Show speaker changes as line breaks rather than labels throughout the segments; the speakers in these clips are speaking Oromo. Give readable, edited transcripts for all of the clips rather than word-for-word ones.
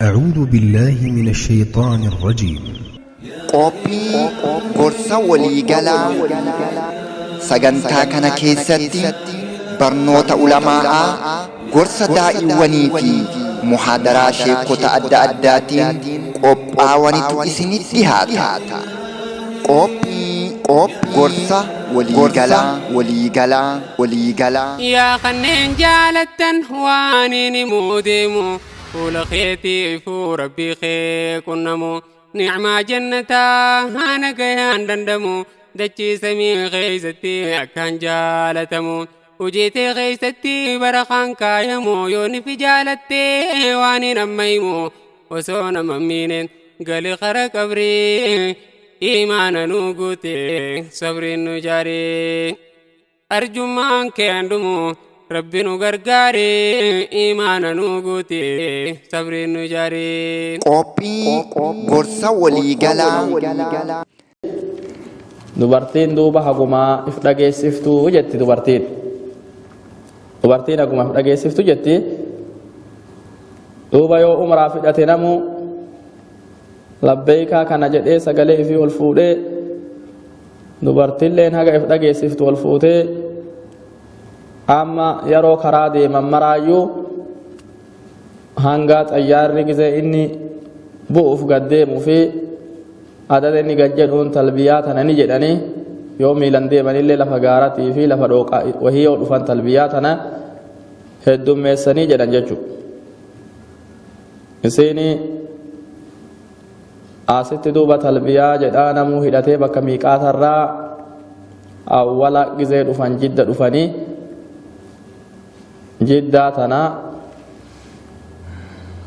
أعوذ بالله من الشيطان الرجيم.
Qophii gorsa waliigalaa. Sagantaa kana keessatti barnoota ulamaa'aa, gorsa daa'iwwanii fi muhaadaraa sheekota adda addaatiin qophaawanitu isinitti dhihaata. Qophii gorsa waliigalaa, waliigalaa, waliigalaa.
Yaa kanneen jaalattan, waan inni himuu deemu fuula keetiifuu rabbii kee qunnamu, nicmaa jannataa haana gayaan dandamu, dachii samii keeysatti akkaan jaalatamu, hojiitee keeysatti barakaan kaayamu, yoo nifi jaalattee waan hin amma himu, osoo nama miine gali kara qabrii, imaana nu guute, sabriin nu jaaree, arjummaan kee handumu, rabbi nu gargaare, imaana nu guute, sabriin nu jaaree.
Qophii gorsa waliigalaa.
Dubartiin duuba hagumaa if dhageessiftuu jetti dubartiin. Dubartiin haguma if dhageessiftu jetti. Duuba yoo umraa fidhate, namu labbeeykaa kana jedhee sagalee ifii ol fuudhee, dubartiilleen haga if dhageessiftu ol fuutee, amma yeroo karaa deeman maraayyuu hanga xayyaarri gizee inni bu'uuf gad deemuu fi adada inni gad jedhuun talbiyaa tana ni jedhanii, yoo miilan deemanillee lafa gaaratii fi lafa dhooqaa wahii yoo dhufan talbiyaa tana heddummeessanii jedhan jechuudha. Isiin asitti duuba talbiyaa jedhaa namuu hidhatee bakka miiqaatarraa awwala gizee dhufan, Jidda dhufanii, Jiddaa tana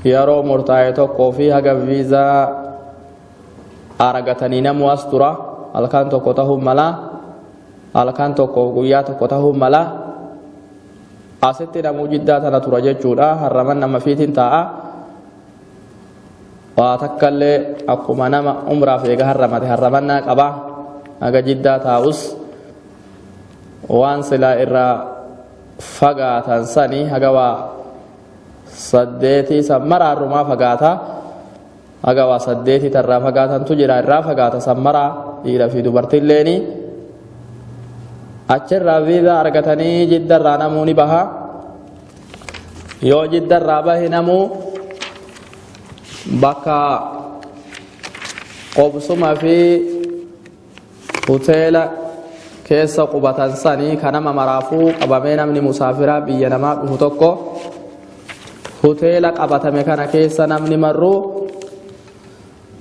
yeroo murtaa'e tokkoo fi haga viizaa argatanii namuu as tura. Halkan tokko tahuu mala, halkan tokko, guyyaa tokko tahuu mala. Asitti namuu Jiddaa tana tura jechuudha. Harraman nama fiitiin taa'a. Waa takkallee akkuma nama umraaf eega harramate harramannaa qaba. Haga Jiddaa taa'us waan silaa irraa fagaatan sani haga waa saddeetii san maraarrumaa fagaata. Haga waa saddeetii tarraa fagaatantu jira, irraa fagaata san maraa, dhiira fi dubartiilleeni. Achirraa viizaa argatanii Jiddarraa namuu ni baha. Yoo Jiddarraa bahe, namuu bakka qobsuma fi hoteela keessa qubatan sanii ka nama maraafuu qabamee, namni musaafiraa biyya namaa dhufu tokko hoteela qabatame kana keessa namni marruu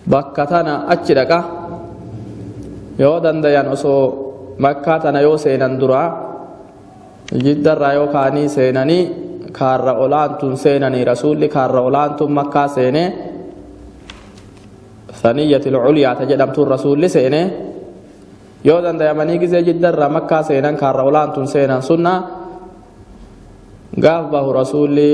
bakka tana achi dhaqa. Yoo dandayan osoo Makkaa tana yoo seenan duraa, Jiddarraa yoo kaanii seenanii, kaarra olaantuun seenanii. Rasuulli kaarra olaantuun Makkaa seenee, Saniyyatil Culyaa ta jedhamtuun Rasuulli seenee. Yoo dandayamanii gizee Jiddarraa Makkaa seenan kaarra olaantuun seenan sunna. Gaaf bahu Rasuulli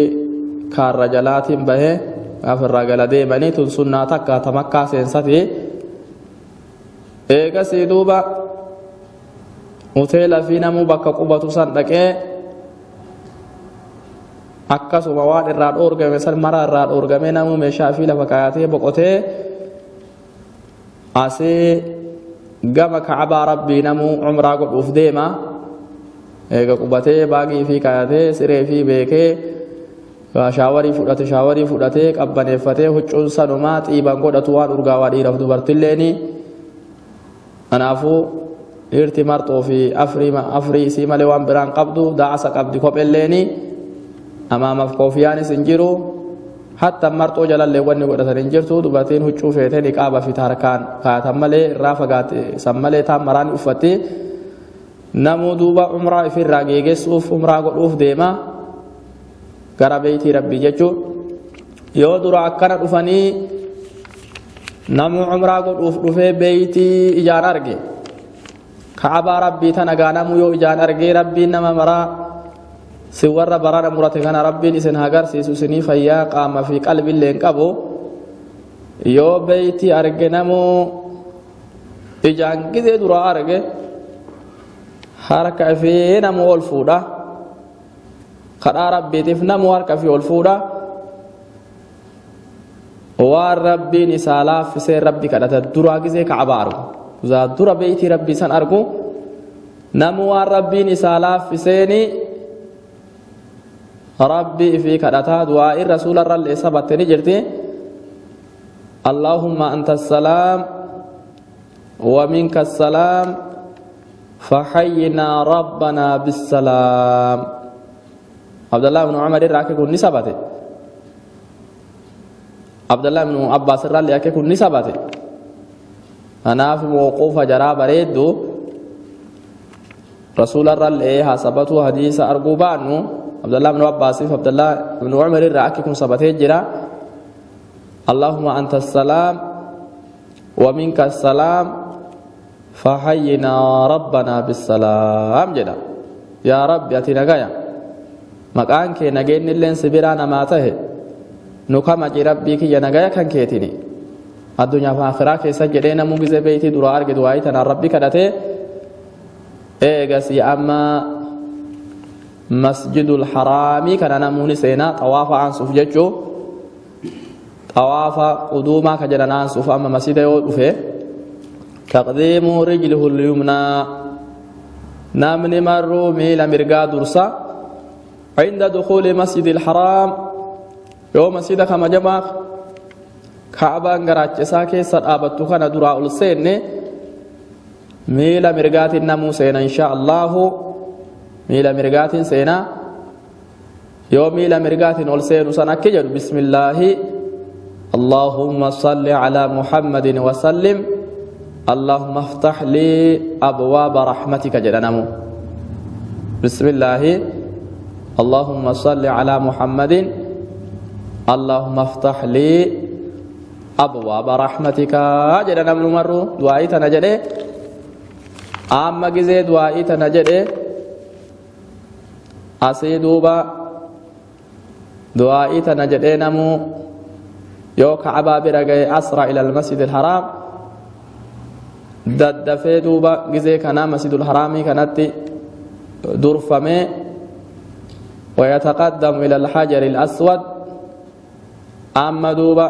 kaarra jalaatiin bahee, gaaf irraa gala deemanii. Tun sunnaa takka ta Makkaa seensati. Eegasii duuba hoteela fi namuu bakka qubatu san dhaqee, akkasuma waan irraa dhoorgame san mara irraa dhoorgamee, namuu meeshaa fi lafa kaayatee boqotee, asii gama Ka'abaa Rabbii namuu umraa godhuuf deema. Eega qubatee, baagii fi kaayatee, siree fi beekee, shaawarii fudhate, shaawarii fudhatee, qabbaneeffatee, huccuun sanumaa xiiban godhatu, waan urgaawaa dhiiraaf dubartilleeni. Kanaafuu dhiirti marxoo fi afrii afrii isii malee waan biraan qabdu, da'asa qabdi. Kophelleeni amaamaaf koofiyaanis hin jiru, hatta marxoo jalallee wanni godhatan hin jirtu. Dubartiin huccuu feetee niqaaba fi harkaan kaayatan malee irraa fagaate san malee taan maraan uffatti. Namuu duuba umraa ifirraa geegessuuf, umraa godhuuf deema gara beeytii Rabbii jechuu. Yoo dura akkana dhufanii, namuu umraa godhuuf dhufee beeytii ijaan arge, Ka'abaa Rabbii tana gaa namuu yoo ijaan argee, Rabbiin nama maraa si warra barana murate kana Rabbiin isin haa garsiisu, isinii fayyaa qaama fi qalbillee hin qabu. Yoo beeytii arge, namuu ijaan gizee dura arge, harka ifii namuu ol fuudha. Kadhaa Rabbiitiif namuu harka ifii ol fuudha. Waan Rabbiin isaa laaffisee Rabbi kadhata duraa gizee Ka'abaa argu. Zaa dura beeytii Rabbii san argu namu waan Rabbiin isaa laaffiseeni Rabbi ifii kadhata. Du'aa'iin Rasuula irrallee sabatte ni jirti. Allaahumma anta salaam wa minka salaam fahayyinaa rabbanaa bissalaam. Abdallah ibn Umar irraa akka kun ni sabate. Abdallah ibn Abbaas irraallee akka kun ni sabate. Kanaaf mawquufa jaraa bareeddu Rasuula irraallee haa sabatu. Hadiisa arguu baannu, Abdallah ibn Abbaasiif Abdallah ibn Umar irraa akki kun sabatee jira. Allahumma anta salaam wa minka salaam fahayyinaa rabbanaa bissalaam jedha. Yaa Rabbi, ati nagaya, maqaan kee nageenyilleen si biraa namaa tahe, nu kamaji Rabbii kiyya nagaya kan keetini addunyaa fi akhiraa keessa jedhee namuu gizee beeytii duraa arge du'aayii tanaan Rabbi kadhatee. Eegasii amma Masjidul Haraamii kana namuuni seenaa xawaafa aansuuf jechuu, xawaafa quduumaa ka jedhan aansuuf. Amma masjida yoo dhufe, taqdiimu rijlihu lyumnaa, namni marruu miila mirgaa dursa. Cinda dukuuli Masjidi Alharaam, yoo masjida kamajamaa Ka'abaan garaachisaa keessa dhaabattu kana duraa ol seenne, miila mirgaatiin namuu seena. Insha Allahu miila mirgaatiin seenaa. Yoo miila mirgaatiin ol seenu san akki jedhu: "Bismillaahi, Allahumma salli calaa Muhammadin wasallim, Allahumma aftah lii abwaaba rahmatika" jedha namuu. "Bismillaahi, Allahumma salli calaa Muhammadin, Allahumma aftah lii abwaaba rahmatika" jedha namnu marru. Du'aa'ii tana jedhe. Amma gizee du'aa'ii tana jedhe, asii duuba du'aa'ii tana jedhee namuu yoo Ka'abaa bira gahe, asra ila almasjid alharaam, daddafee duuba gizee kanaa Masjidul Haraamii kanatti durfamee, ويتقدم إلى الحجر الأسود. أما دوبا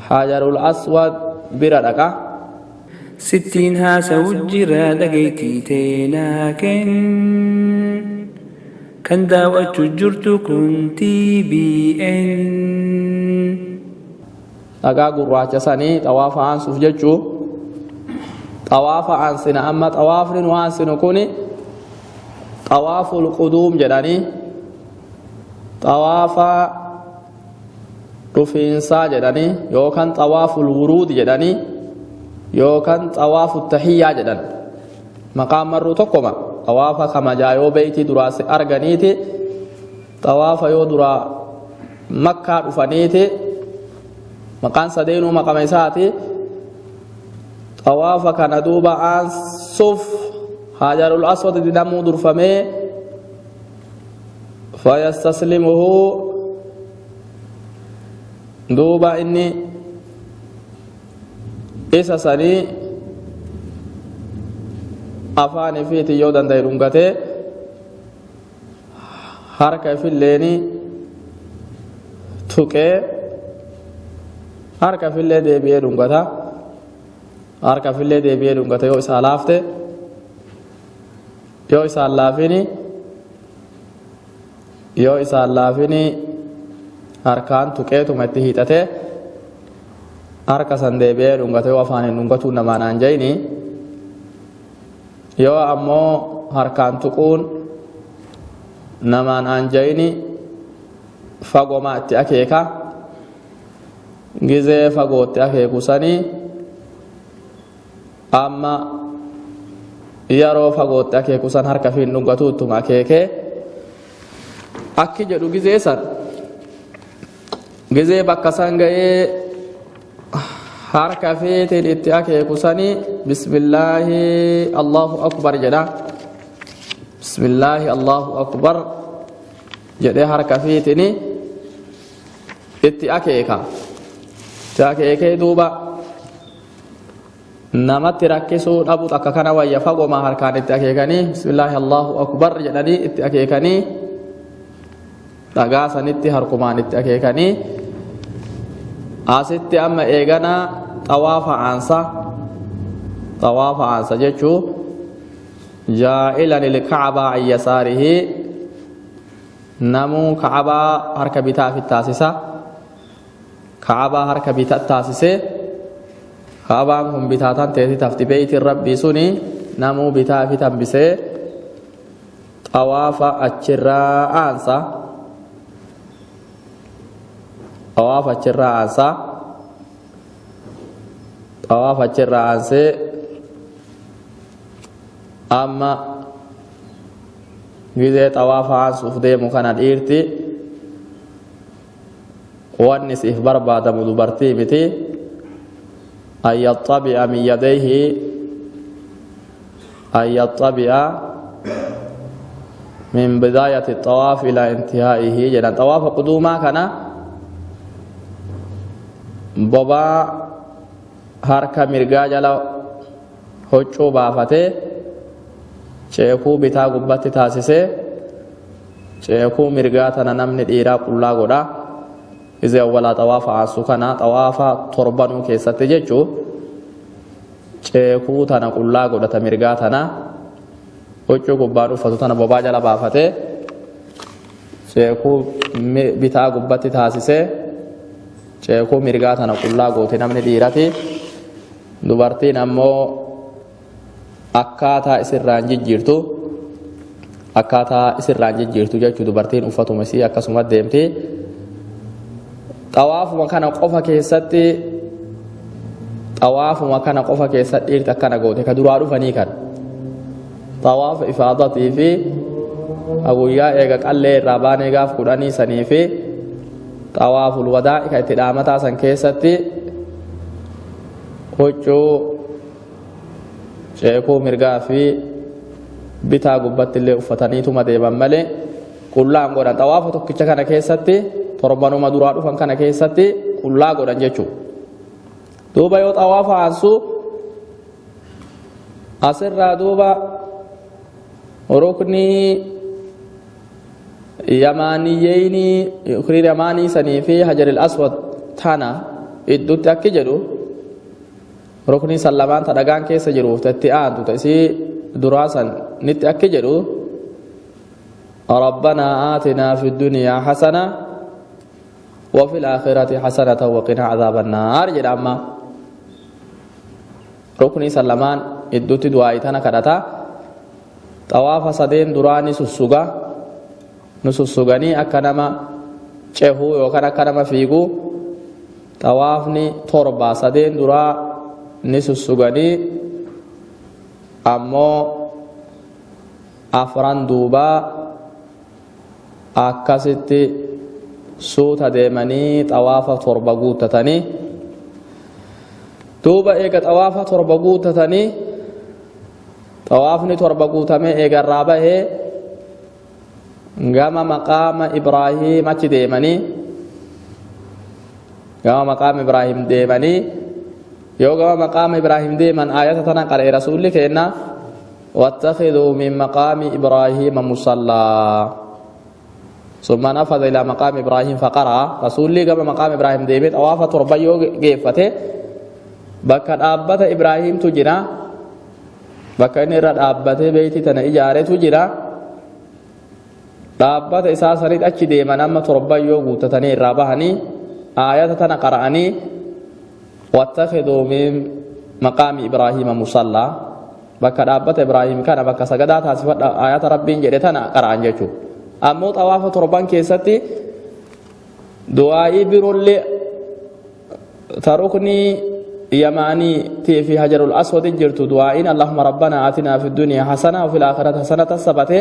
حجر الأسود bira dhaqa.
Sittiin haasa'u jira, dhageettii teenaa kenn. Kan daawwachuu jirtu kun TBN.
Dhagaa gurraacha sanii xawaafa aansuuf jechuu xawaafa aansina. Amma xawaafni nu aansinu kuni xawaaful quduum jedhanii, xawaafa dhufiinsaa jedhanii, yookaan xawaaful wuruud jedhanii, yookaan xawaafu tahiyyaa jedhan. Maqaan marruu tokkoma. Xawaafa kamajaa yoo beeytii duraa arganiiti, xawaafa yoo duraa Makkaa dhufaniiti, maqaan sadeenuu maqama isaati. Xawaafa kana duuba aansuuf Hajarul Aswad namuu durfamee, fayastaslimuhu, duuba inni isa sanii afaan ifiiti yoo danda'e dhungatee, harka ifilleeni tuqee, harka ifillee deebi'ee dhungata. Harka ifillee deebi'ee dhungata yoo isaa laafte. Yoo isaan laafini, yoo isaan laafini, harkaan tuqeetuma itti hiixatee harka san deebi'ee dhungata, yoo afaaniin dhungatuu namaan aan jayini. Yoo ammoo harkaan tuquun namaan aan jayini, fagomaa itti akeeka. Gizee fagootti akeeku sanii, amma yeroo fagootti akeeku san harka fiin dhungatu, ittuma akeekee akki jedhu. Gizee san, gizee bakka san ga'ee harka fiitiin itti akeeku sanii, "Bismillaahi, Allahu akbar" jedha. "Bismillaahi, Allahu akbar" jedhee harka fiitiin itti akeeka. Itti akeekee duuba namatti rakkisuu dhabu akka kana wayya. Fagoma harkaan itti akeekanii, "Bismillaahi, Allahu akbar" jedhanii itti akeekanii, dhagaa sanitti harkumaan itti akeekanii. Asitti amma eegana xawaafa aansa, xawaafa aansa jechuu jaa'ilan ilkacbaa an yasaarihi, namuu kacabaa harka bitaa fi taasisa. Kacabaa harka bitaa taasise. Kacabaan kun bitaatan teeti tafti, beeytiin Rabbii suni namuu bitaa fi tambisee xawaafa achirraa aansa, xawaafa achirraa aansa. Xawaafa achirraa aansee amma gizee xawaafa aansuuf deemu kana dhiirti wanni siif barbaadamu dubartii miti. An yaxxabi'a min yadayhi, an yaxxabi'a min bidaayati xawaaf ilaa intihaa'ihi jedhan. Xawaafa quduumaa kana bobaa harka mirgaa jala huccuu baafatee ceekuu bitaa gubbatti taasisee ceekuu mirgaa tana namni dhiiraa qullaa godha. Izee awwalaa xawaafa aansu kana, xawaafa torbanuu keessatti jechuu, ceekuu tana qullaa godhata. Mirgaa tana huccuu gubbaan uffatu tana bobaa jala baafatee ceekuu bitaa gubbatti taasisee ceekuu mirgaa tana qullaa goote namni dhiirati. Dubartiin ammoo akkaataa isirraan jijjiirtu, akkaataa isirraan jijjiirtu jechuu. Dubartiin uffatuma isii akkasuma deemti. Xawaafuma kana qofa keessatti, xawaafuma kana qofa keessatti dhiirti akkana goote. Ka duraa dhufanii kan xawaafa ifaadatii fi guyyaa eega qallee irraa baanee gaaf 10 sanii fi xawaaful wadaa ka itti dhaamataa san keessatti huccuu ceekuu mirgaa fi bitaa gubbatti illee uffataniituma deeman malee qullaan godhan. Xawaafa tokkicha kana keessatti, torbanuma duraa dhufan kana keessatti qullaa godhan jechuudha. Duuba yoo xawaafa aansu asirraa duuba ruknii yamaaniyyeyni, ruknii yamaanii sanii fi hajaril aswad tana idduutti akki jedhu, ruknii san lamaan ta dhagaan keessa jiruuf ta itti aantu ta isii duraa san nitti akki jedhu: ربنا آتنا في الدنيا حسنة وفي الآخرة حسنة وقنا عذاب النار jedha. Amma ruknii san lamaan idduutti du'aa'ii tana kadhata. Xawaafa sadeen duraa ni sussuga, nu sussuganii akka nama cehuu yookaan akka nama fiiguu. Xawaafni torba, sadeen duraa ni sussuganii, ammoo afran duubaa akkasitti suuta deemanii xawaafa torba guuttatanii. Duuba eega xawaafa torba guuttatanii, xawaafni torba guutamee eega irraa bahee gama maqaama Ibraahim achi deemanii, gama maqaama Ibraahim deemanii, yoo gama maqaama Ibraahim deeman aayata tana qara'e Rasuulli keenna: واتخذوا من مقام إبراهيم مصلى. ثم نفذ إلى مقام إبراهيم فقرأ. رسولي gama maqaama Ibraahim deemee xawaafa torba yoo geeffate bakka dhaabbata Ibraahimtu jira, bakka inni irra dhaabbatee beeyti tana ijaaretu jira. Dhaabbata isaa saniit achi deeman. Amma torban yoo guuttatanii irraa bahanii aayata tana qara'anii: واتخذوا من مقام إبراهيم مصلى. Bakka dhaabbata Ibraahim kana bakka sagadaa taasifadha aayata Rabbiin jedhe tana qara'an jechuudha. Ammoo xawaafa torban keessatti du'aa'ii biroollee ta ruknii yamaanii fi hajarul aswad jirtu, du'aa'iin اللهم ربنا آتنا في الدنيا حسنة وفي الآخرة حسنة sabate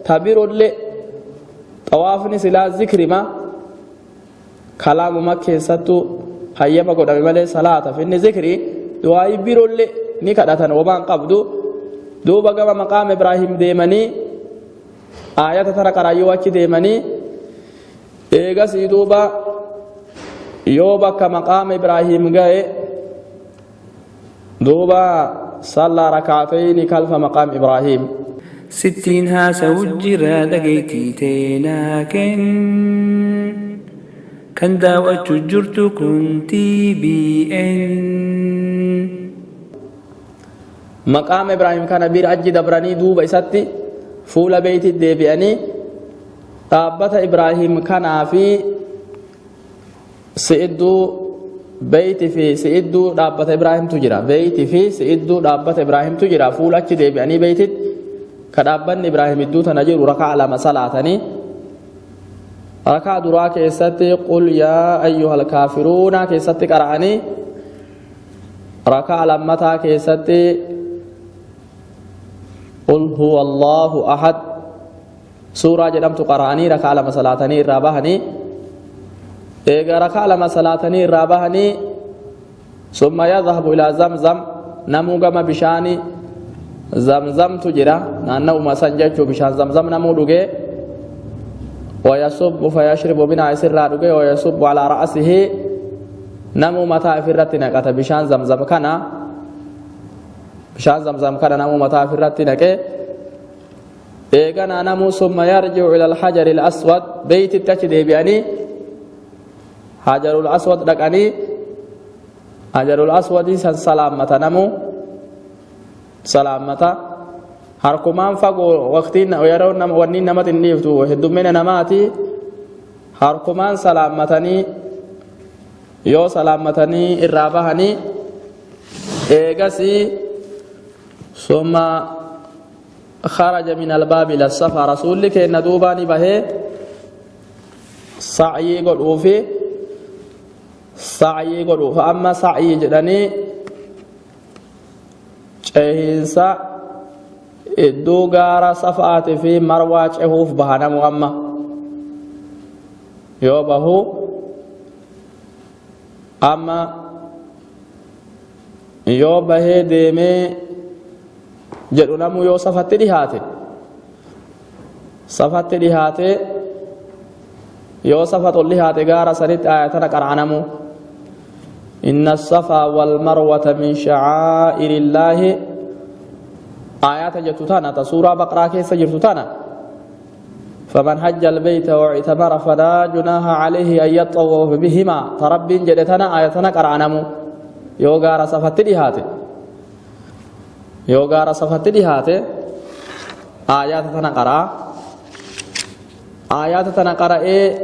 ta biroollee. Xawaafni silaa zikrima kalaamuma keessattuu hayyama godhame malee salaataaf inni zikrii. Du'aa'ii biroollee ni kadhatan, womaan qabdu. Duuba gama maqaama Ibraahim deemanii aayata tana qaraayyoo achi deemanii, eegasii duuba yoo bakka maqaama Ibraahim ga'e duuba صلى ركعتين خلف مقام إبراهيم.
Sittiin haasa'u jira, dhageettii teenaa kenn. Kan daawwachuu jirtu kun TBN.
Maqaama Ibraahim kana bira achi dabranii duuba isatti fuula beeyti deebi'anii dhaabbata Ibraahim kanaa fi si'idduu beeyti fi si'idduu dhaabbata Ibraahimtu jira. Beeyti fi si'idduu dhaabbata Ibraahimtu jira. Fuula achi deebi'anii beeytitti ka dhaabbanni Ibraahim idduu tana jiru rakaa lama salaatanii rakaa duraa keessatti qul yaa ayyuhal kaafiruuna keessatti qara'anii rakaa lammataa keessatti qul huwa allaahu ahad suuraa jedhamtu qara'anii rakaa lama salaatanii irraa bahanii. Eega rakaa lama salaatanii irraa bahanii summa yadhabu ilaa Zamzam. Namuu gama bishaanii Zamzamtu jira naanna'uma san jechuu, bishaan Zamzam namuu dhugee, ويصب فيشرب منها, isirraa dhuge, ويصب على رأسه, namuu mataa ifirratti naqata. Bishaan Zamzam kana, bishaan Zamzam kana namuu mataa ifirratti naqee eeganaa namuu ثم يرجع إلى الحجر الأسود, beeytitti achi deebi'anii Hajarul Aswad dhaqanii Hajarul Aswadii san salaammata. Namuu salaammata harkumaan fagoo waqtiin yeroo wanni namatti hin dhiiftu heddummina namaati. Harkumaan salaammatanii, yoo salaammatanii irraa bahanii eegasii ثم خرج من الباب إلى الصفا. Rasuulli keenya duubaani bahee sa'yii godhuufi, sa'yii godhuuf. Amma sa'yii jedhanii cehiinsa iddoo gaara Safaatii fi Marwaa cehuuf bahanamu. Amma yoo bahu, amma yoo bahee deemee jedhu, namuu yoo safatti dhihaate, safatti dhihaate, yoo safat ol dhihaate gaara sanitti aayatana qara'anamu: إن الصفا والمروة من شعائر الله. آيات jettu tana ta suuraa Baqraa keessa jirtu tana: فمن حج البيت واعتمر فلا جناح عليه أن يطوف بهما. Ta Rabbiin jedhe tana aayatana qara'anamu yoo gaara safatti dhihaate, yoo gaara safatti dhihaate aayaata tana qaraa. Aayaata tana qara'ee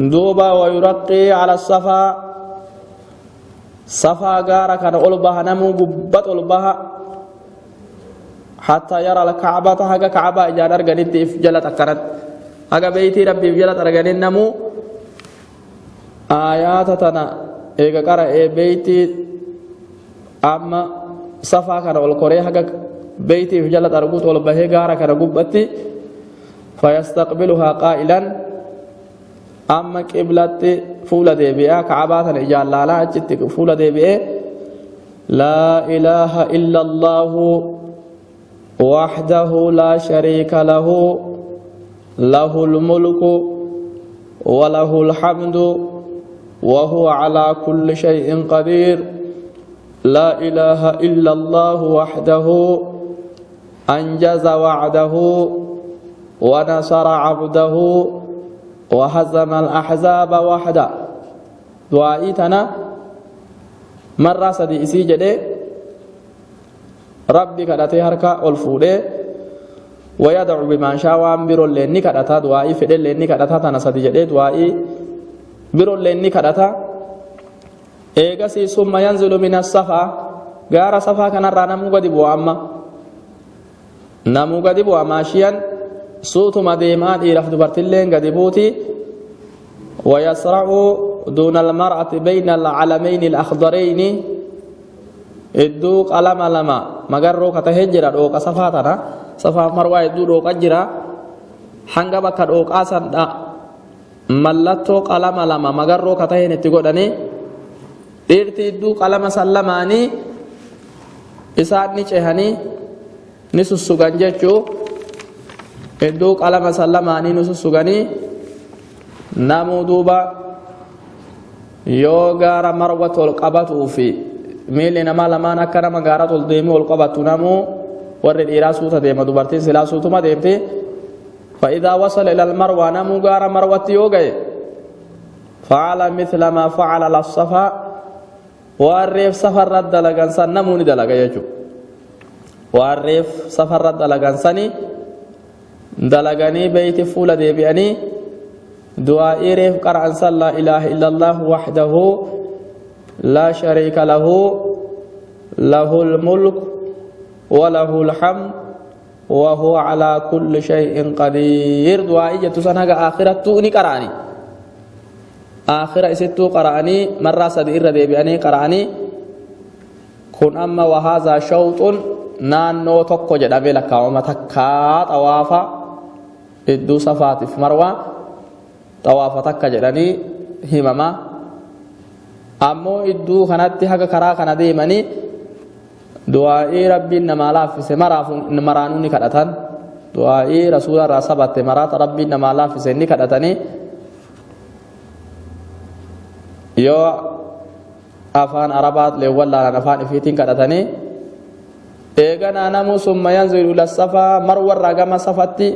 duuba ويرقي على الصفا. Safaa gaara kana ol baha, namuu gubbat ol baha, حتى يرى الكعبة, haga kacbaa ijaan arganitti if jalat akkanat haga beeytii Rabbiif jalat arganin. Namuu aayaata tana eega qara'ee beeytii amma safaa kana ol koree haga beeytiif jalat arguut ol bahee gaara kana gubbatti فيستقبلها قائلا, amma qiblatti fuula deebi'aa, kacbaa tana ijaan laalaa achitti fuula deebi'ee: لا إله إلا الله وحده لا شريك له، له الملك وله الحمد وهو على كل شيء قدير. لا إله إلا الله وحده أنجز وعده ونصر عبده وهزم الأحزاب وحده. Du'aa'ii tana marraa sadi isii jedhee Rabbi kadhatee harka ol fuudhee ويدعو بما شاء, waan biroollee ni kadhata, du'aa'ii fedhellee ni kadhata. Tana sadi jedhee du'aa'ii biroollee ni kadhata. Eegasii ثم ينزل من الصفا, gaara Safaa kanarraa namuu gadi bu'a. Amma namuu gadi bu'a ماشيا, suutuma deemaa, dhiiraaf dubartilleen gadi buuti. ويسرع دون المرأة بين العلمين الأخضرين. Idduu qalama lama magarroo ka tahee jira dhooqa Safaa tana, Safaa Marwaa idduu dhooqa jira. Hanga bakka dhooqaa san mallattoo qalama lama magarroo ka taheen itti godhanii dhiirti idduu qalama san lamaanii isaan ni cehanii ni sussugan jechuu. Idduu qalama san lamaanii ni sussuganii namuu. Duuba yoo gaara Marwatti ol qabatuu fi miilli namaa lamaan akka nama gaara ol deemee ol qabatu, namuu warri dhiiraa suuta deema, dubartiin silaa suutuma deemti. فإذا وصل إلى المروة, namuu gaara Marwatti yoo gaye فعل مثل ما فعل للصفا والريف سفر رد لغنسان نموني دلغا يجو والريف سفر رد لغنساني دلغني بيت فول ديبياني دعاء ريف قرأن لا إله إلا الله وحده لا شريك له له الملك وله الحمد وهو على كل شيء قدير. دعاء جتسان آخرة توني قرأني آخرة ستو قرأني مرة سدير ديبياني قرأني كن أما وهذا شوط نانو تقو جدامي لك وما تكا طوافا إدو صفات في مروة طوافا تكا جداني همما أمو إدو خناتي حقا كرا خنا ديماني دعائي ربي نما لافس مرانوني كدتان دعائي رسول الله سبت مرات ربي نما لافس ني كدتاني yoo afaan arabaat leewwallaalan afaan ifiitiin kadhatanii eeganaa namuu summa yanzilu ila safaa marwarraa gama safatti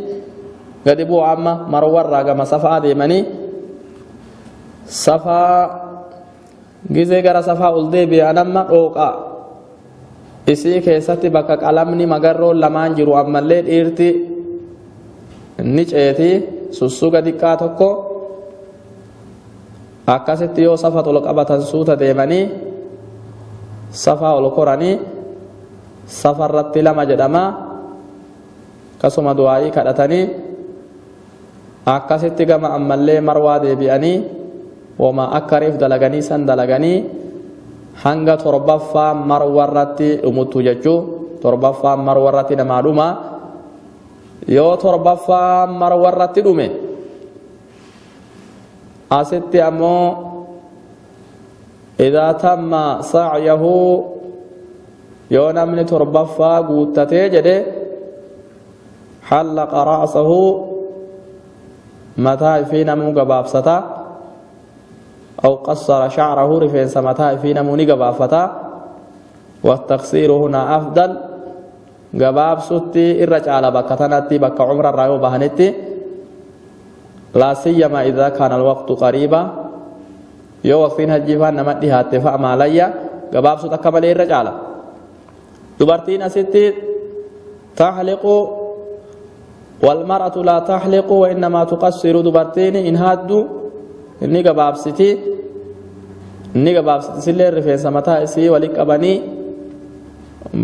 gadi bu'u. Amma marwarraa gama safaa deemanii safaa gizee gara safaa ol deebi'an amma dhooqa isii keessatti bakka qalamni magarroon lamaan jiru ammallee dhiirti ni ceeti sussuga xiqqaa tokko akkasitti yoo safa ol qabatan suuta deemanii safaa ol koranii safarratti lama jedhama akkasuma du'aayii kadhatanii akkasitti gama ammallee marwaa deebi'anii wama akka reef dalaganii san dalaganii hanga torbaffaa marwarratti dhumuttu jechuu torbaffaa marwarratti namaa dhuma. Yoo torbaffaa marwarratti dhume asitti ammoo idaa tamma sa'yahu yoo namni torbaffaa guuttatee jedhe حلق رأسه متى في نمو قبافستا أو قصر شعره رفين متى في نمو قبافتا والتقصير هنا أفضل قبافستي الرجال بكتنتي بك عمر الرأيو بهنتي لا سيما إذا كان الوقت قريبا يو وقتين هجيفان نمدي هاتفا ماليا قبابسو تكمل الرجال دبرتين ستي تحلق والمرأة لا تحلق وإنما تقصر دبرتين إن هادو إني قبابستي إني قبابستي سلي الرفين سمتا إسي ولك أبني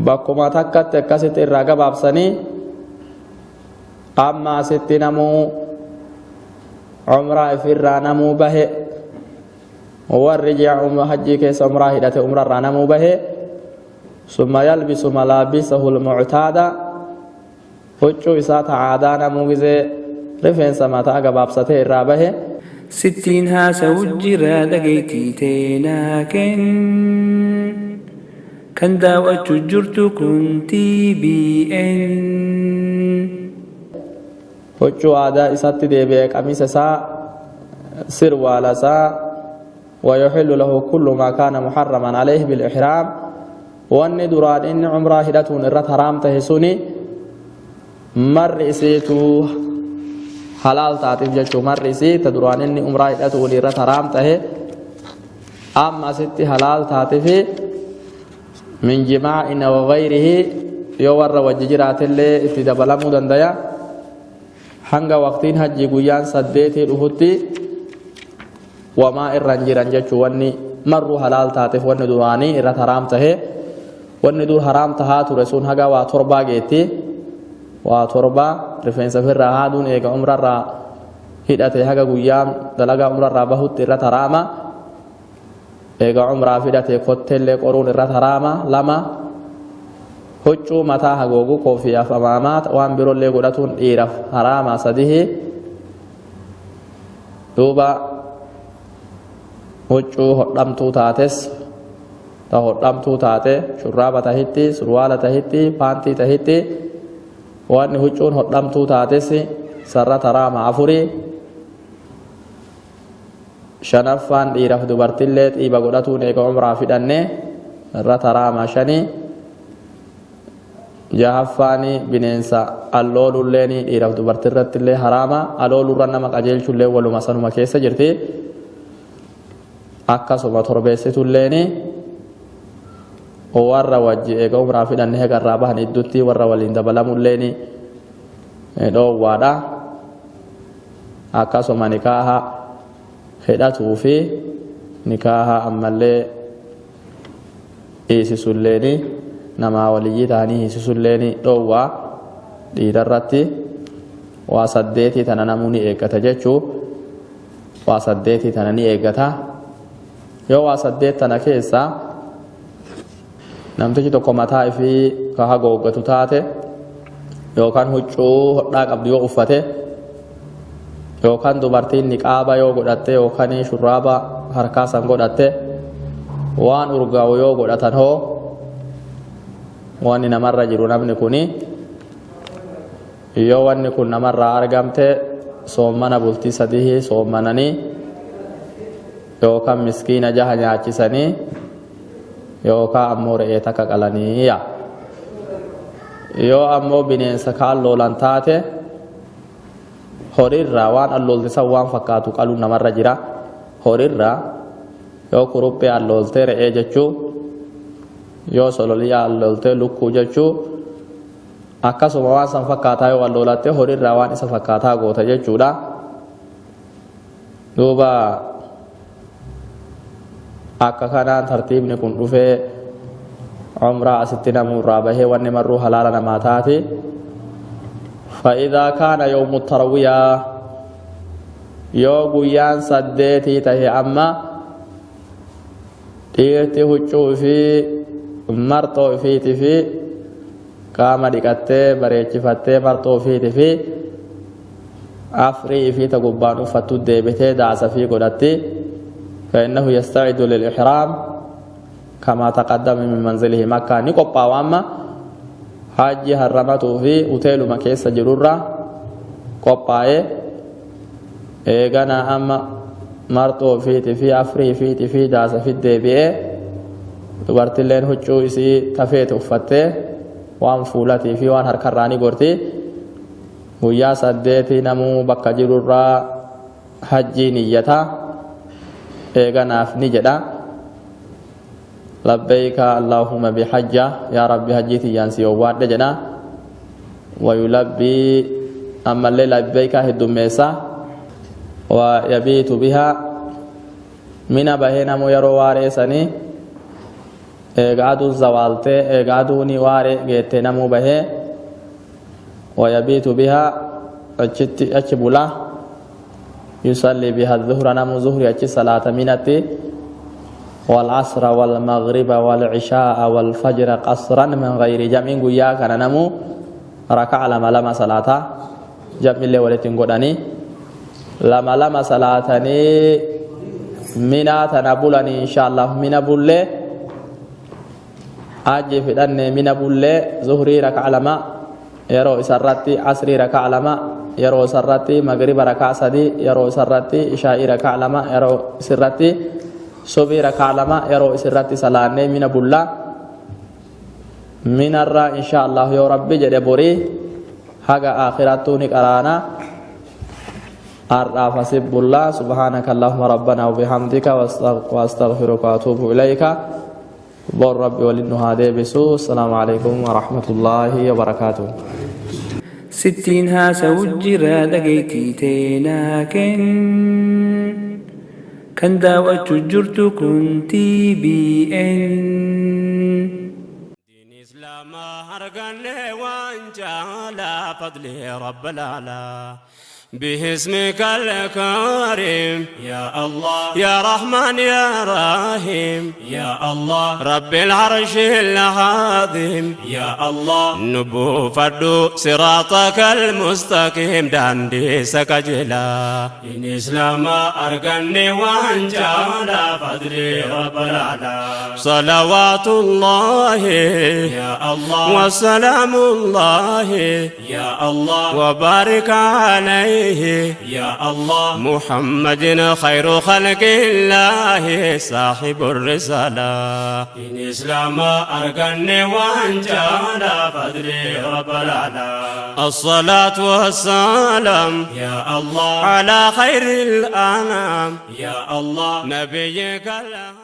بكما تكت كست الرا قبابسني أما ستي نمو عمره في نمو به والرجع حجي كيس عمره هدته عمره نمو به ثم يلبس ملابسه المعتادة huccuu isaa ta aadaa namuu gizee rifeensa mataa gabaabsatee irraa bahe.
Sittiin haasawu jira dhageettii teenaa kenn kan daawwachuu jirtu kun TBN.
Huccuu aadaa isatti deebi'ee qamiisa isaa sirwaala isaa ويحل له كل ما كان محرما عليه بالإحرام وأن دران إن عمره هدتون إرت حرام تهسوني مر إسيتو حلال تاتف جتشو مر إسي تدران إني عمره هدتون إرت حرام تهي أما ستي حلال تاتف من جماع وغيره يور وججرات اللي اتدبلمو دنديا hanga waqtiin hajji guyyaan 8 dhufutti wamaa irra hin jiran jechuu wanni marruu halaal taateef wanni duraanii irra haraam tahe wanni dur haraam tahaa ture sun haga waa torbaa geetti waa torbaa rifeensa ofirraa haaduun eega umrarraa hidhate haga guyyaan dalagaa umrarraa bahutti irra haraama eega umraa fidhate kotteellee qoruun irra haraama lama huccuu mataa hagoogu koofiyaaf amaamaa waan biroollee godhatuun dhiiraaf haraama sadihi duuba huccuu hodhamtuu taates ta hodhamtuu taate shurraaba tahitti surwaala tahitti paantii tahitti wanni huccuun hodhamtuu taates sarra haraama afurii shanaffaan dhiiraaf dubartillee xiiba godhatuun eega umraa fidhanne sarra haraama shanii jahaffaani bineensa alloolulleen dhiiraaf dubartirrattillee haraama aloolurra nama qajeelchullee waluma sanuma keessa jirti. Akkasuma torbeessitulleeni warra wajji eega umraa fidhanne hegarraa bahan iddutti warra waliin dabalamulleeni dhoowwaadha. Akkasuma nikaaha hidhatuu fi nikaaha ammallee hiisisulleeni namaa waliyyii ta'anii hiisisulleeni dhoowwaa dhiirarratti. Waa saddeetii tana namuu ni eeggata jechuu, waa saddeetii tana ni eeggata. Yoo waa saddeet tana keessa namtichi tokko mataa ifii ka hagooggatu taate, yookaan huccuu hodhaa qabdu yoo uffate, yookaan dubartiin niqaaba yoo godhatte, yookaan shurraaba harkaa san godhatte, waan urgaa'u yoo godhatan, hoo wanni namarra jiru namni kuni yoo wanni kun namarraa argamte, soommana bultii sadii soommananii, yookaan miskiina jaha nyaachisanii, yookaan ammoo re'ee takka qalanii yaa. Yoo ammoo bineensa kaan loolan taate, horiirraa waan allooltisan waan fakkaatu qaluun namarra jira. Horiirraa yoo kuruphee allooltee re'ee jechuu, yoo sololiyaa allooltee lukkuu jechuu, akkasuma waan san fakkaataa yoo alloolatte, horiirraa waan isa fakkaataa goota jechuudha. Duuba akka kanaan tartiibni kun dhufee, umraa asitti namurraa bahee wanni marruu halaala namaa taati. فإذا كان يوم التروية, yoo guyyaan saddeetii tahe, amma dhiirti huccuu fi marxoo ifiiti fi qaama dhiqattee bareechifattee, marxoo ifiiti fi afrii ifiita gubbaan uffattu deebitee daasa fi godhatti. فإنه يستعد للإحرام كما تقدم من منزله مكة. Ni qophaa'u amma hajji harramatuu fi uteeluma keessa jirurra qophaa'ee, eegana amma marxoo fiiti fi afrii fiiti fi daasa fi deebi'ee, dubartilleen huccuu isii tafeete uffattee, waan fuulatii fi waan harkarraa ni gorti. Guyyaa saddeetii namuu bakka jirurraa hajjii niyyata. Eeganaaf ni jedha: لبيك اللهم بحجة, yaa Rabbi, hajjii tiyyaan si owwaadhe jedha. ويلبي, ammallee لبيك heddummeessa. ويبيت بها. Mina bahee namuu yeroo waareessanii, eega aduun zawaaltee, eega aduuni waaree geette, namuu bahee ويبيت بها, achitti achi bula. يصلي بها الظهر, namuu zuhri achi salaata minatti, والعصر والمغرب والعشاء والفجر قصرا من غير جمع. Guyyaa kana namuu raka'a lama lama salaata, jam'illee walitti hin godhanii, lama lama salaatanii minaa tana bulanii. Insha Allah mina bullee, hajji fidhanne, mina bullee, zuhrii raka'a lama yeroo isarratti, asrii raka'a lama yeroo isarratti, magriba raka'a sadi yeroo isarratti, ishaa'ii raka'a lama yeroo isirratti, subii raka'a lama yeroo isirratti salaannee mina bullaa. Minarraa insha Allah yoo Rabbi jedhe borii haga akhirattuu ni qaraana. Har'aaf asib bullaa. سبحانك اللهم ربنا وبحمدك وأستغفرك وأتوب إليك. Bor Rabbi waliin nu haa deebisu. السلام عليكم ورحمة الله وبركاته.
Sittiin haasa'u jira, dhageettii teenaa kenn. Kan daawwachuu jirtu kun TBN.
دين إسلام أرقني وانجالا فضل رب العلا باسمك الكريم يا الله يا رحمن يا رحيم يا الله رب العرش العظيم يا الله نبو فردو صراطك المستقيم daandii isa qajeelaa. دين إسلام أرقني وانجالا فضل رب العلا صلوات الله يا الله وسلام الله يا الله وبارك عليه. عليه يا الله محمد خير خلق الله صاحب الرسالة إن إسلام أرقني وانجانا فضلي رب العلا الصلاة والسلام يا الله على خير الأنام يا الله نبيك الله.